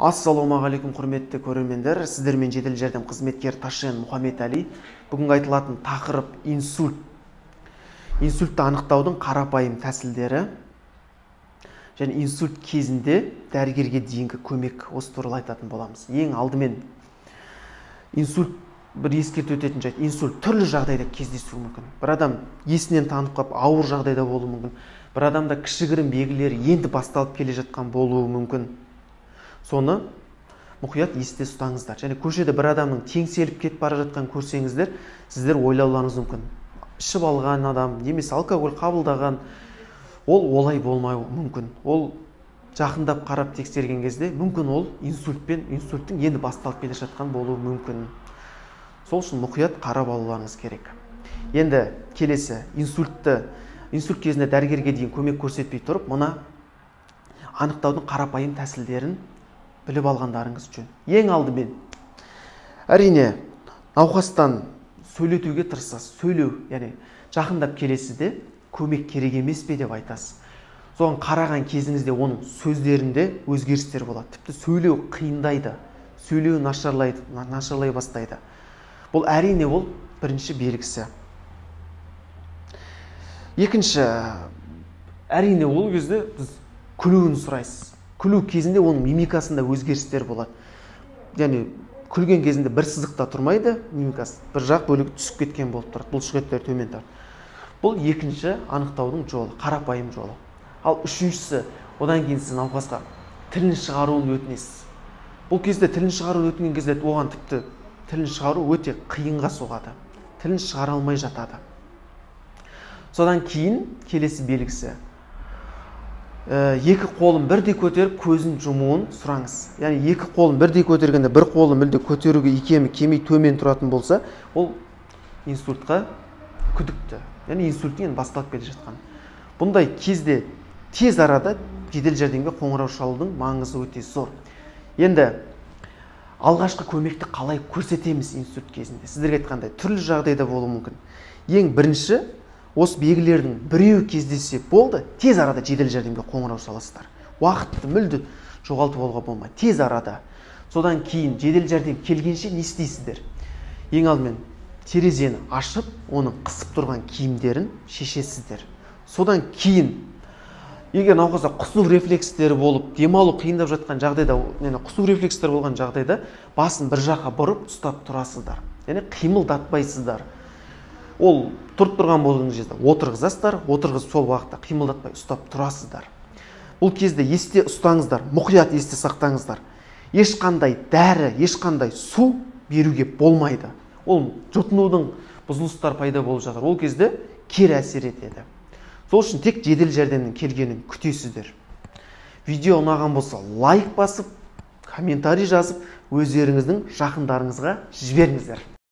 Ассалаумағалейкум, құрметті көрермендер. Сіздермен жедел жәрдем қызметкері Ташен Мұхаммед-Әли. Бүгінгі айтылатын тақырып инсульт. Инсультті анықтаудың қарапайым тәсілдері және инсульт кезінде дәрігерге дейінгі көмек, осы туралы айтатын боламыз. Ең алдымен инсульт, бір ескертіп өтетін жайт, инсульт түрлі жағдайда кездесуі мүмкін. Бір адам есінен танып қалып, ауыр жағдайда болуы мүмкін. Бір адамда кішігірім белгілері енді басталып келе жатқан болуы мүмкін. Соны мұқият есте ұстаңыздар. Және көшеде бір адамның теңселіп кетіп бара жатқан көрсеңіздер, сіздер ойлауларыңыз мүмкін. Ішіп алған адам немесе алкоголь қабылдаған, ол олай болмауы мүмкін. Ол жақындап қарап тексерген кезде мүмкін ол инсульттің енді басталып келе жатқан болуы мүмкін. Сол үшін мұқият қарап алуларыңыз керек. Енді келесі инсульт кезінде дәрігерге дейін көмек көрсетпей тұрып, мына анықтаудың қарапайым тәсілдерін біліп алғандарыңыз жөн. Ең алдымен, әрине, науқастан сөйлетуге тырысасыз. Сөйлеу, яғни жақындап келесіз де, көмек керек емес пе деп айтасыз. Соған қараған кезіңізде оның сөздерінде өзгерістер болады. Тіпті сөйлеу қиындайды, сөйлеу нашарлай бастайды. Бұл әрине ол бірінші белгісі. Екінші, әрине ол кезде біз күлуін сұрайсыз. Күлу кезінде оның мимикасында өзгерістер болады. Яғни күлген кезінде бір сызықта тұрмайды, мимикасы бір жақ бөлігі түсіп кеткен болып тұрады, бұлшықеттер төмен тұрады. Бұл екінші анықтаудың жолы, қарапайым жолы. Ал үшіншісі, одан кейін сіз науқасқа тілін шығаруын өтінесіз. Бұл кезде тілін шығаруын өтінген кезде оған тіпті тілін шығару өте қиынға соғады. Тілін шығара алмай жатады. Содан кейін келесі белгісі. Екі қолын бірдей көтеріп, көзін жұмуын сұраңыз. Яғни екі қолын бірдей көтергенде бір қолын мүлде көтеруге икемі келмей төмен тұратын болса, ол инсультқа күдікті. Яғни инсульттің енді басталып келе жатқан. Бұндай кезде тез арада жедел жәрдемге қоңырау шалудың маңызы өте зор. Енді алғашқы көмекті қалай көрсетеміз инсульт кезінде? Сіздерге айтқандай, түрлі жағдайда болуы мүмкін. Ең бірінші, осы белгілердің біреуі кездессе болды, тез арада жедел жәрдемге қоңырау шаласыздар. Уақытты мүлде жоғалтып алуға болмайды. Тез арада. Содан кейін жедел жәрдем келгенше не істейсіздер? Ең алдымен терезені ашып, оның қысып тұрған киімдерін шешесіздер. Содан кейін егер науқаста құсу рефлекстері болып, демалу қиындап жатқан жағдайда, яғни құсу рефлекстері болған жағдайда басын бір жаққа бұрып ұстап тұрасыздар. Яғни қимылдатпайсыздар. Ол тұрып тұрған болған жерде отырғызасыздар, отырғызып сол уақытта қимылдатпай ұстап тұрасыздар. Бұл кезде есте ұстаңыздар, мұқият есте сақтаңыздар. Ешқандай дәрі, ешқандай су беруге болмайды. Ол жұтынудың бұзылыстар пайда болып жатыр. Ол кезде кері әсер етеді. Сол үшін тек жедел жәрдемнің келгенін күтесіздер. Видео ұнаған болса лайк басып, комментарий жазып, өздеріңіздің жақындарыңызға жіберіңіздер.